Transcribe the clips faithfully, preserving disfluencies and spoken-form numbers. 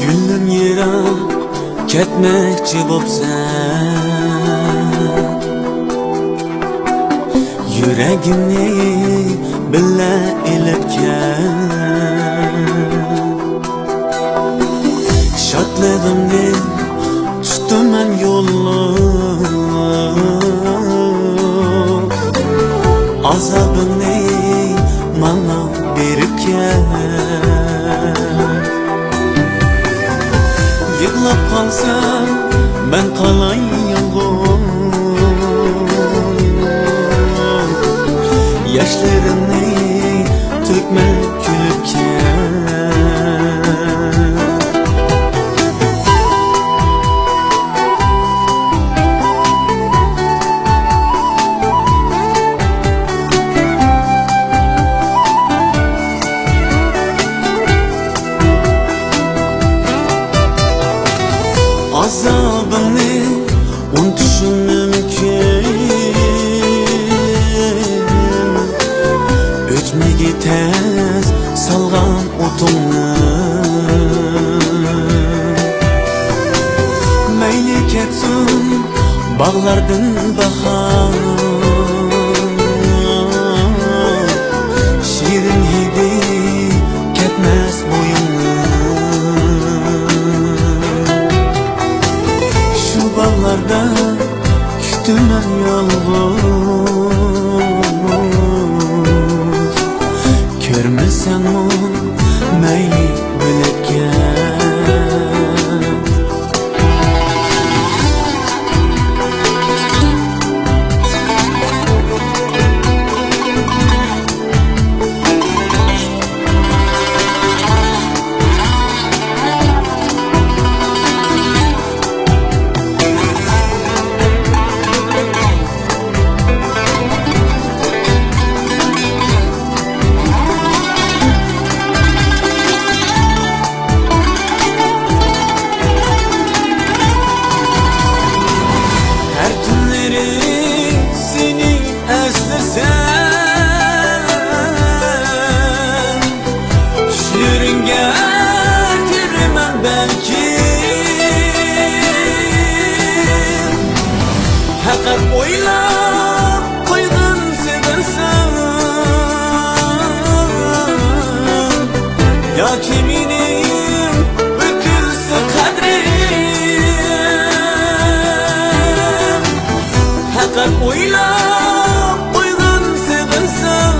گۈلۈم يىراق كەتمەكچى بوپسەن، يۈرىكىمنى بىللە ئېلىپ كەل. شادلىقىمنى تۇتىمەن يوللۇق، ئازابىمنى ماڭا بېرىپ كەل. يىغلاپ قالسام مەن قالاي يالغۇز، ياشلىرىمنى تۆكمە كۈلۈپ كەل. ئازابىڭنى ئۇنتۇشۇم مۇمكىن، ئۆچمىگى تەس سالغان ئوتۇڭنى. مەيلى كەتسۇن باغلاردىن باھار، شېرىن ھىدى كەتمەس بويۇڭدىن. شۇ باغلاردا كۈتىمەن يالغۇز، كۆرمىسەڭمۇ مەيلى بۆلەككە. ھەر تۈنلىرى سېنى ئەسلىسەم، چۈشلىرىڭگە كىرىمەن بەلكىم. پەقەت ئويلاپ قويغىن سېغىنسام، ياكى مېنىڭ ئۆتۈلسە قەدرىم. پەقەت ئويلاپ قويغىن سېغىنسام،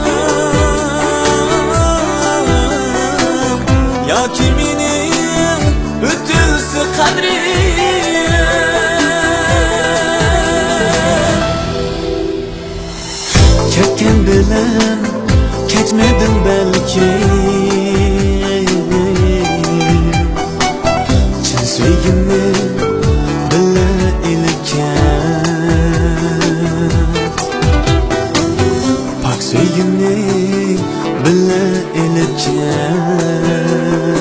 ياكى مېنىڭ ئۆتۈلسە قەدرىم. كەتكەن بىلەن كەچمىدىڭ بەلكىم، چىن سۆيگۈمنى بىللە ئېلىپ كەل، پاك سۆيگۈمنى بىللە ئېلىپ كەل.